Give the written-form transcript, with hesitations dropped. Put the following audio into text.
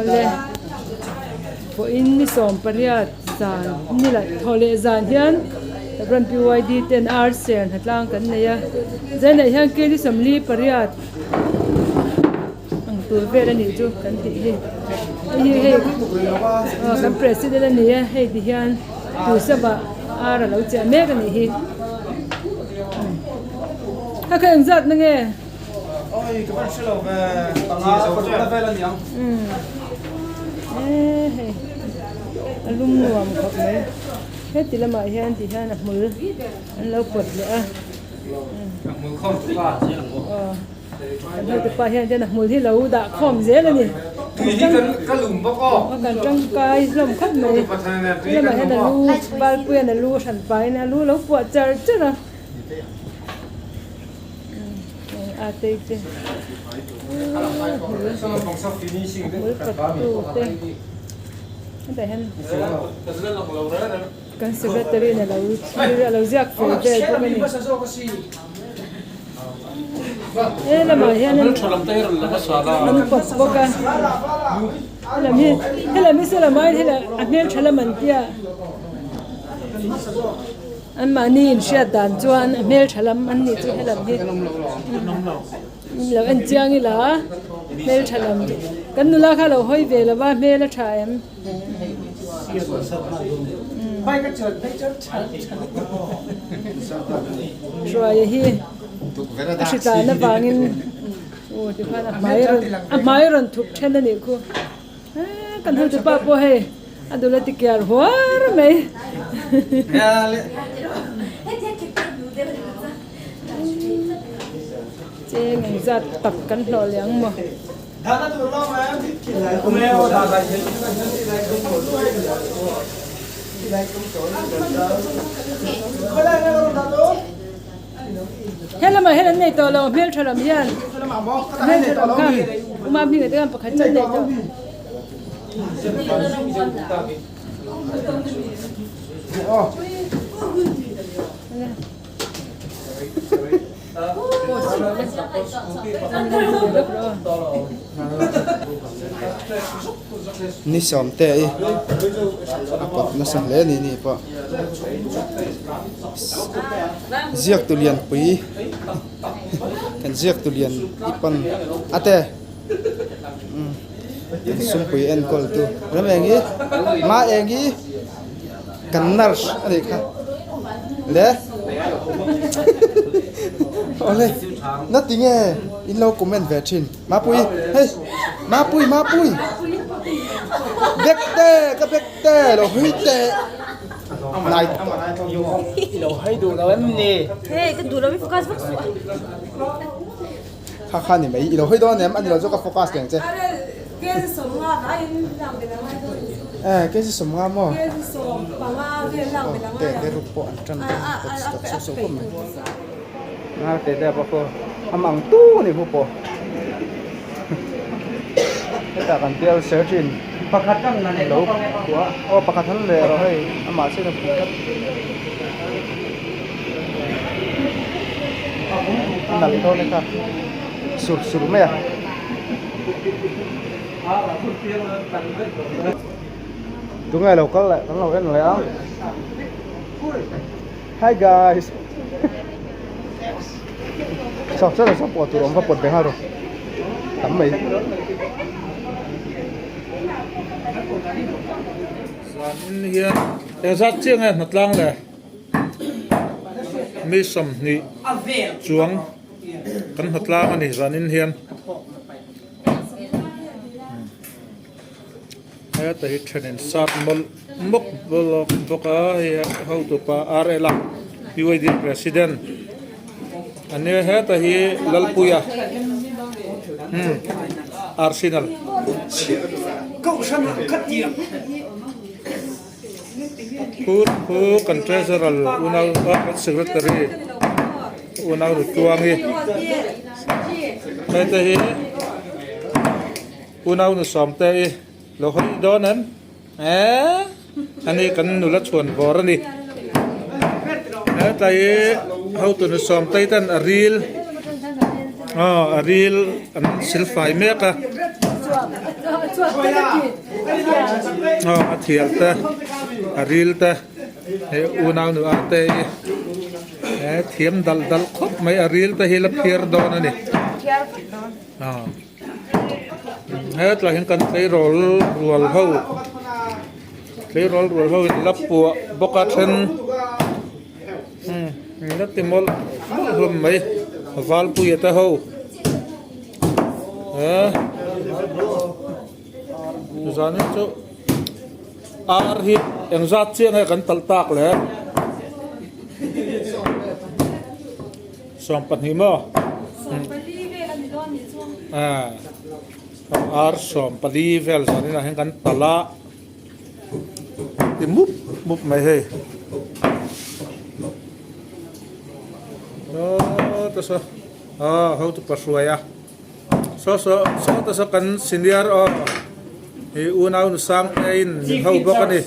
Awle pawhin ni 18 zan ni lah thaw leh zan hian Ram PYD ten ar ser hnatlang kan nei a zainah hian kg 48 ang tur vel a nih chu kan tih hi hei hi hei aw kan president a ni a hei ti hian tuisava ar a lo chiah mek a nih hi a kha engzat na nge. Hei a lum nuam khawp mai heti lamah hian ti hian a hmul an lo pawt leh a aw kan hotu pa hian chuan a hmul hi lo dah khawm zel a ni kan tangkai hlawm khawp mai helamah hian a lu valpuia'n a lu hran pahin a lu lo puah char char a. Kan secretary in alo thlir a lo ziak fel vel bawk a ni he lamah hian an pawt bawk a helam hi helam hi saw lamah hian a hmeltha lam an tia. Anmahni inhriat dan chuan a hmeltha lam an nih chu helam hi lo en chiang ila hmeltha lam kan nula kha lo hawi ve lova hmel a tha em. Hruaia hi a hritlan avangin aw tikhan a hmai rawn a hmai rawn thup then a nih khu. Kan hotu pa pawh hei a dul a ti kiar huar mai. Cheng engzat tak kan hlawh leh ang maw. Helamah hian an nei tawh lo hmeltha lam hian hmeltha lam kha uma hming te khan pakhat chiah an nei tawh. Ni sawmte i a pawt nasa hle a ni ni pawh ziak tu lian pui kan ziak tu lian i pawn a te sumpui enkawl tu ram eng hi ma eng hi kan nurse a nih kha le awle na tinge in lo comment ve thin mapui hei mapui mapui bek te ka bek te lo hui te nai lo hei duh lo em ni hei ka duh lo i focus vak suh a Kha kha ni mai, i lo hawi dawn em? A ni lo chu ka focus leng che. Eh, kg 50 maw? Aw, te te ruk pawh an tan dawn a, kawt kawt suh suh khawp mai. Ngar te te pawh khu a mang tu a ni khu pawh. Hetah kan bial ser thin. Lo khuah, aw pakhat han leh rawh hei, amah chian a pui tlat. A nalh dawn e kha sur sur mai a. Tunge lo kal leh kan lo en leh a hi guys saw saw saw pawh tur awm va pawt ve nghal rawh tam mai. Zanin hian engzat chiah nge hnatlang le? Mi 20 chuang kan hnatlang a ni zanin hian. Heta hi then in sat mawlh mawk bawk a hei hotupa RL a UAD president a nia heta hi Lalpuia Arsenal. Pu pu kan treasurer unau kan secretary unau Rutluangi hei te hi unau nu Sawmte i lo hawi dawn em eee ani kan nula chhuan vawr a ni hetlai hi hotu nu Sawmtei ten a ril aw a ril an silfai mek a. Aw a thial te a ril te hei unau nu arte hi he thiam dal dal khawp mai a ril te hi la phiar dawn a ni aw hetlai hian kan tleirawl rual ho tleirawl rual ho in la puah bawk a then umm la ti mawlh mawlh hlawm mai valpuia te ho. Zanin chu ar hi engzat chiah nge kan talh tak le 12 maw ar 14 vel zanin ah hian kan talh a ti mup mup mai hei aw ta saw. Aw hotupa hruai a saw saw saw te saw kan senior aw hi unau nu sang te in min ho bawk a ni.